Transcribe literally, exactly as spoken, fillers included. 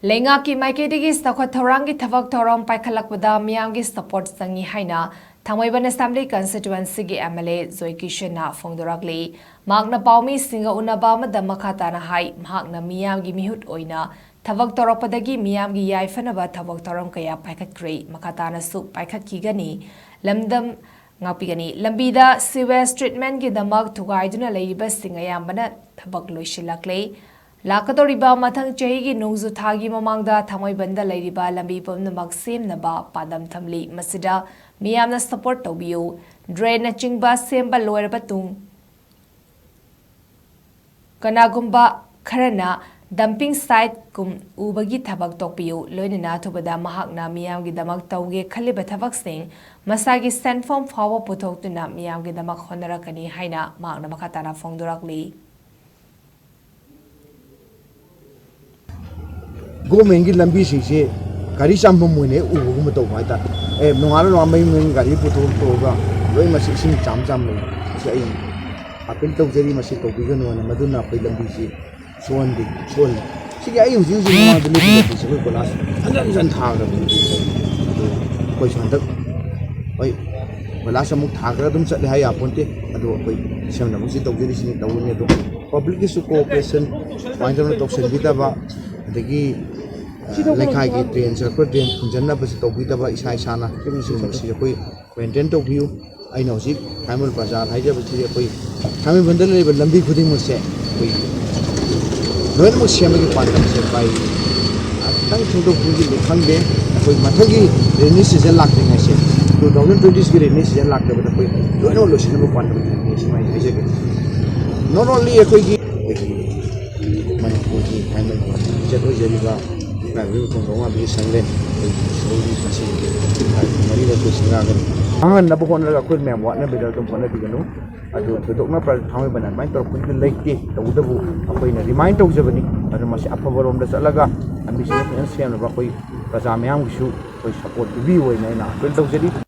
ꯂꯩꯉꯥꯛꯀꯤ ꯃꯥꯏꯀꯩꯗꯒꯤ ꯆꯥꯎꯈꯠ ꯊꯧꯔꯥꯡꯒꯤ ꯊꯕꯛ ꯊꯧꯔꯝ ꯄꯥꯏꯈꯠꯂꯛꯄꯗ ꯃꯤꯌꯥꯝꯒꯤ ꯁꯄꯣꯔꯠ ꯆꯪꯏ ꯍꯥꯏꯅ ꯊꯥꯡꯃꯩꯕꯟ ꯑꯦꯁꯦꯝꯕ꯭ꯂꯤ ꯀꯟꯁꯇꯤꯇ꯭ꯋꯦꯟꯁꯤꯒꯤ ꯑꯦꯝ ꯑꯦꯜ ꯑꯦ ꯖꯣꯏ ꯀꯤꯁꯟꯅ ꯐꯣꯡꯗꯣꯔꯛꯂꯤ꯫ ꯃꯍꯥꯛꯅ ꯄꯥꯎꯃꯤꯁꯤꯡꯒ ꯎꯅꯕ ꯑꯃꯗ ꯃꯈꯥ ꯇꯥꯅ ꯍꯥꯏ, ꯃꯍꯥꯛꯅ ꯃꯤꯌꯥꯝꯒꯤ ꯃꯤꯍꯨꯠ ꯑꯣꯏꯅ ꯊꯕꯛ ꯇꯧꯔꯛꯄꯗꯒꯤ ꯃꯤꯌꯥꯝꯒꯤ ꯌꯥꯏꯐꯅꯕ ꯊꯕꯛ ꯊꯧꯔꯝ ꯀꯌꯥ ꯄꯥꯏꯈꯠꯈ꯭ꯔꯦ, ꯃꯈꯥ ꯇꯥꯅꯁꯨ ꯄꯥꯏꯈꯠꯈꯤꯒꯅꯤ꯫ ꯂꯝꯗꯝ ꯉꯥꯛꯄꯤꯒꯅꯤ꯫ ꯂꯝꯕꯤꯗ ꯁꯤꯋꯦꯖ ꯇ꯭ꯔꯤꯠꯃꯦꯟꯠꯀꯤꯗꯃꯛ ꯊꯨꯒꯥꯏꯗꯨꯅ ꯂꯩꯔꯤꯕꯁꯤꯡ ꯑꯌꯥꯝꯕꯅ ꯊꯕꯛ ꯂꯣꯏꯁꯤꯜꯂꯛꯂꯦ꯫ ꯂꯥꯛꯀꯗꯧꯔꯤꯕ ꯃꯊꯪ ꯆꯍꯤꯒꯤ ꯅꯣꯡꯖꯨ ꯊꯥꯒꯤ ꯃꯃꯥꯡꯗ ꯊꯥꯡꯃꯩꯕꯟꯗ ꯂꯩꯔꯤꯕ ꯂꯝꯕꯤ ꯄꯨꯝꯅꯃꯛ ꯁꯦꯝꯅꯕ ꯄꯥꯟꯗꯝ ꯊꯝꯂꯤ꯫ ꯃꯁꯤꯗ ꯃꯤꯌꯥꯝꯅ ꯁꯄꯣꯔꯠ ꯇꯧꯕꯤꯌꯨ꯫ ꯗ꯭ꯔꯦꯟꯅꯆꯤꯡꯕ ꯁꯦꯝꯕ ꯂꯣꯏꯔꯕ ꯇꯨꯡ ꯀꯅꯥꯒꯨꯝꯕ ꯈꯔꯅ ꯗꯝꯄꯤꯡ ꯁꯥꯏꯠꯀꯨꯝ ꯎꯕꯒꯤ ꯊꯕꯛ ꯇꯣꯛꯄꯤꯌꯨ꯫ ꯂꯣꯏꯅꯅ ꯑꯊꯨꯕꯗ ꯃꯍꯥꯛꯅ ꯃꯤꯌꯥꯝꯒꯤꯗꯃꯛ ꯇꯧꯒꯦ ꯈꯜꯂꯤꯕ ꯊꯕꯛꯁꯤꯡ ꯃꯁꯥꯒꯤ ꯁꯦꯟꯐꯝ ꯐꯥꯎꯕ ꯄꯨꯊꯣꯛꯇꯨꯅ ꯃꯤꯌꯥꯝꯒꯤꯗꯃꯛ ꯍꯣꯠꯅꯔꯛꯀꯅꯤ ꯍꯥꯏꯅ ꯃꯍꯥꯛꯅ ꯃꯈꯥ ꯇꯥꯅ ꯐꯣꯡꯗꯣꯔꯛꯂꯤ꯫ ꯒꯣꯔꯃꯦꯟꯒꯤ ꯂꯝꯕꯤꯁꯤꯡꯁꯤ ꯒꯥꯔꯤ ꯆꯥꯝꯐꯝ ꯑꯣꯏꯅ ꯍꯦꯛ ꯎꯕꯒꯨꯝꯕ ꯇꯧꯕ ꯍꯥꯏꯇꯥꯔꯦ꯫ ꯑꯦ, ꯅꯣꯡꯉꯥꯜꯂ ꯅꯣꯡꯉꯥꯜ ꯃꯌꯨꯝ ꯃꯌꯨꯝ ꯒꯥꯔꯤ ꯄꯨꯊꯣꯛ ꯄꯨꯊꯣꯛꯑꯒ ꯂꯣꯏ ꯃꯁꯤ ꯏꯁꯤꯡ ꯆꯥꯝ ꯆꯥꯝ ꯂꯩ꯫ ꯃꯁꯤ ꯑꯩ ꯑꯄꯤꯜ ꯇꯧꯖꯔꯤ, ꯃꯁꯤ ꯇꯧꯕꯤꯒꯅꯨꯅ꯫ ꯃꯗꯨꯅ ꯑꯩꯈꯣꯏ ꯂꯝꯕꯤꯁꯤ ꯁꯣꯛꯍꯟꯗꯦ, ꯁꯣꯛꯍꯜꯂꯤ꯫ ꯁꯤꯒꯤ ꯑꯩ ꯍꯧꯖꯤꯛ ꯍꯧꯖꯤꯛ ꯃꯃꯥꯡꯗ ꯂꯦꯞꯄꯤꯕ ꯂꯝꯕꯤꯁꯦ ꯑꯩꯈꯣꯏ ꯀꯣꯏꯂꯥꯁ ꯍꯟꯖꯟ ꯍꯟꯖꯟ ꯊꯥꯈ꯭ꯔꯕꯅꯤ꯫ ꯑꯗꯨ ꯑꯩꯈꯣꯏꯁꯨ ꯍꯟꯗꯛ, ꯍꯣꯏ, ꯀꯣꯏꯂꯥꯁ ꯑꯃꯨꯛ ꯊꯥꯈ꯭ꯔꯒ ꯑꯗꯨꯝ ꯆꯠꯂꯦ ꯍꯥꯏ ꯌꯥꯄꯣꯟꯇꯦ꯫ ꯑꯗꯣ ꯑꯩꯈꯣꯏ ꯁꯦꯝꯅꯕꯁꯤ ꯇꯧꯖꯔꯤꯁꯤꯅꯤ, ꯇꯧꯔꯤꯅꯤ꯫ ꯑꯗꯣ ꯄꯕ꯭ꯂꯤꯛꯀꯤꯁꯨ ꯀꯣꯑꯣꯄꯔꯦꯁꯟ ꯁꯨꯃꯥꯏꯅ ꯇꯧꯅ ꯇꯧꯁꯤꯟꯕꯤꯗꯕ, ꯑꯗꯒꯤ ꯑ, ꯂꯩꯀꯥꯏꯒꯤ ꯗ꯭ꯔꯦꯟ ꯆꯠꯂꯛꯄ ꯗ꯭ꯔꯦꯟ ꯐꯨꯟꯖꯟꯅꯕꯁꯨ ꯇꯧꯕꯤꯗꯕ, ꯏꯁꯥ ꯏꯁꯥꯅ ꯁꯤꯒꯨꯝꯕꯁꯤ ꯑꯩꯈꯣꯏ ꯃꯦꯟꯇꯦꯟ ꯇꯧꯕꯤꯌꯨ꯫ ꯑꯩꯅ ꯍꯧꯖꯤꯛ ꯊꯥꯡꯃꯩꯕꯟ ꯕꯖꯥꯔ ꯍꯥꯏꯖꯕꯁꯤꯗꯤ ꯑꯩꯈꯣꯏ ꯊꯥꯡꯃꯩꯕꯟꯗ ꯂꯩꯔꯤꯕ ꯂꯝꯕꯤ ꯈꯨꯗꯤꯡꯃꯛꯁꯦ ꯑꯩꯈꯣꯏ ꯂꯣꯏꯅꯃꯛ ꯁꯦꯝꯕꯒꯤ ꯄꯥꯟꯗꯝꯁꯦ ꯚꯥꯏ ꯈꯤꯇꯪ ꯊꯦꯡꯗꯣꯛ ꯊꯦꯡꯖꯤꯟꯗꯤ ꯈꯪꯗꯦ꯫ ꯑꯩꯈꯣꯏ ꯃꯊꯪꯒꯤ ꯔꯦꯅꯤ ꯁꯤꯖꯟ ꯂꯥꯛꯇ꯭ꯔꯤꯉꯩꯁꯦ, ꯇꯨ ꯊꯥꯎꯖꯟ ꯇ꯭ꯋꯦꯟꯇꯤ ꯁꯤꯛꯁꯀꯤ ꯔꯦꯅꯤ ꯁꯤꯖꯟ ꯂꯥꯛꯇꯕꯗ ꯑꯩꯈꯣꯏ ꯂꯣꯏꯅꯃꯛ ꯂꯣꯏꯁꯤꯟꯅꯕ ꯄꯥꯟꯗꯝ ꯊꯝꯃꯤ, ꯁꯨꯃꯥꯏꯅ ꯍꯥꯏꯖꯒꯦ꯫ Not only ꯑꯩꯈꯣꯏꯒꯤ, ꯑꯩꯈꯣꯏꯒꯤ ꯃꯅꯤꯄꯨꯔꯒꯤ ꯊꯥꯏꯅꯒꯤ ꯏꯖꯠ ꯑꯣꯏꯖꯔꯤꯕ ꯏꯃꯥ ꯏꯕꯦꯟ ꯊꯣꯡꯖꯥꯎ ꯉꯥꯕꯤꯒꯤ ꯁꯪꯂꯦꯟ ꯑꯩꯈꯣꯏꯒꯤ ꯏꯁꯣꯔꯒꯤ ꯉꯁꯤ ꯃꯔꯤꯔꯛ ꯂꯣꯏꯁꯤꯟ ꯂꯥꯛꯀꯅꯤ꯫ ꯈꯪꯍꯟꯅꯕ ꯍꯣꯠꯅꯔꯒ ꯑꯩꯈꯣꯏ ꯃꯌꯥꯝ ꯋꯥꯠꯅꯕꯤꯗ ꯑꯗꯨꯝ ꯍꯣꯠꯅꯕꯤꯒꯅꯨ꯫ ꯑꯗꯨ ꯊꯣꯏꯗꯣꯛꯅ ꯄ꯭ꯔ-, ꯊꯥꯡꯃꯩꯕꯟ ꯑꯗꯨꯃꯥꯏꯅ ꯇꯧꯔꯛꯄꯒꯤꯗ ꯂꯩꯇꯦ꯫ ꯇꯧꯕꯇꯕꯨ ꯑꯩꯈꯣꯏꯅ ꯔꯤꯃꯥꯏꯟ ꯇꯧꯖꯕꯅꯤ꯫ ꯑꯗꯨ ꯃꯁꯤ ꯑꯐꯕꯔꯣꯝꯗ ꯆꯠꯂꯒ ꯂꯝꯕꯤꯁꯤꯡ ꯐꯖꯅ ꯁꯦꯝꯅꯕ ꯑꯩꯈꯣꯏ ꯄ꯭ꯔꯖꯥ ꯃꯌꯥꯝꯒꯤꯁꯨ ꯑꯩꯈꯣꯏ ꯁꯄꯣꯔꯠ ꯄꯤꯕꯤꯌꯨ ꯍꯥꯏꯅ ꯑꯩꯅ ꯑꯄꯤꯜ ꯇꯧꯖꯔꯤ꯫